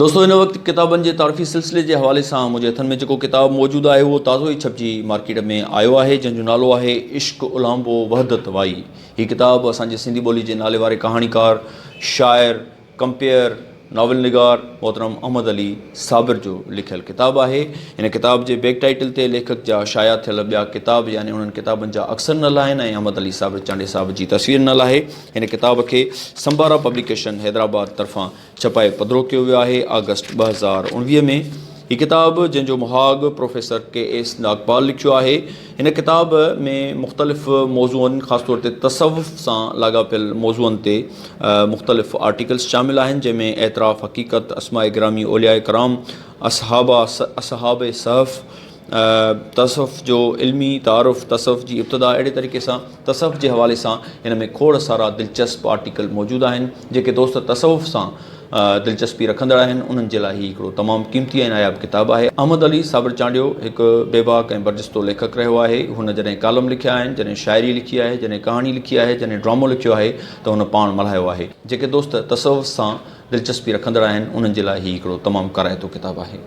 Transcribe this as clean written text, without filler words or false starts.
دوستو هن وقت ڪتابن جي تعارفي سلسلي جي حوالي سان منهنجي هٿن ۾ جيڪو ڪتاب موجود آهي اهو تازو ئي ڇپجي مارڪيٽ ۾ آيو آهي جنهن جو نالو آهي عشق الانبو وحدت وائي هي ڪتاب اسان جي سنڌي ٻولي جي نالي واري ڪهاڻيڪار شاعر ڪمپيئر ناول نگار محترم احمد علي صابر جو لکيل ڪتاب آهي. هن ڪتاب جي بيڪ ٽائيٽل تي ليکڪ جا شايع ٿيل ٻيا ڪتاب يعني انهن ڪتابن جا عڪس ڏنل آهن ۽ احمد علي صابر چانڊيي صاحب جي تصوير ڏنل آهي. هن ڪتاب کي سمبارا پبليڪيشن حيدرآباد طرفان ڇپائي پڌرو ڪيو ويو آهي آگسٽ 2019 ۾. هي ڪتاب جنهن جو مهاڳ پروفيسر ڪي ايس ناگپال لکيو آهي. هن ڪتاب ۾ مختلف موضوعن خاص طور تي تصوف سان لاڳاپيل موضوعن تي مختلف آرٽيڪلز شامل آهن جنهن ۾ اعتراف حقيقت، اسماء گرامي اولياء ڪرام، اصحابه اصحاب صحف، تصوف جو علمي تعارف، تصوف جي ابتدا اهڙي طريقي سان تصوف جي حوالي سان هن ۾ کوڙ سارا دلچسپ آرٽيڪل موجود آهن جيڪي دوست تصوف سان دلچسپي رکندڙ آهن انهن جي لاء هي هڪڙو تمام قيمتي ۽ ناياب ڪتاب آهي. احمد علي صابر چانڊيو هڪ بيباڪ ۽ برجستو ليکڪ رهيو آهي. هن جڏهن ڪالم لکيا آهن، جڏهن شاعري لکي آهي، جڏهن ڪهاڻي لکي آهي، جڏهن ڊرامو لکيو آهي ته هن پاڻ ملهايو آهي. جيڪي دوست تصوف سان دلچسپي رکندڙ آهن انهن جي لاء هي هڪڙو تمام ڪارائتو ڪتاب آهي.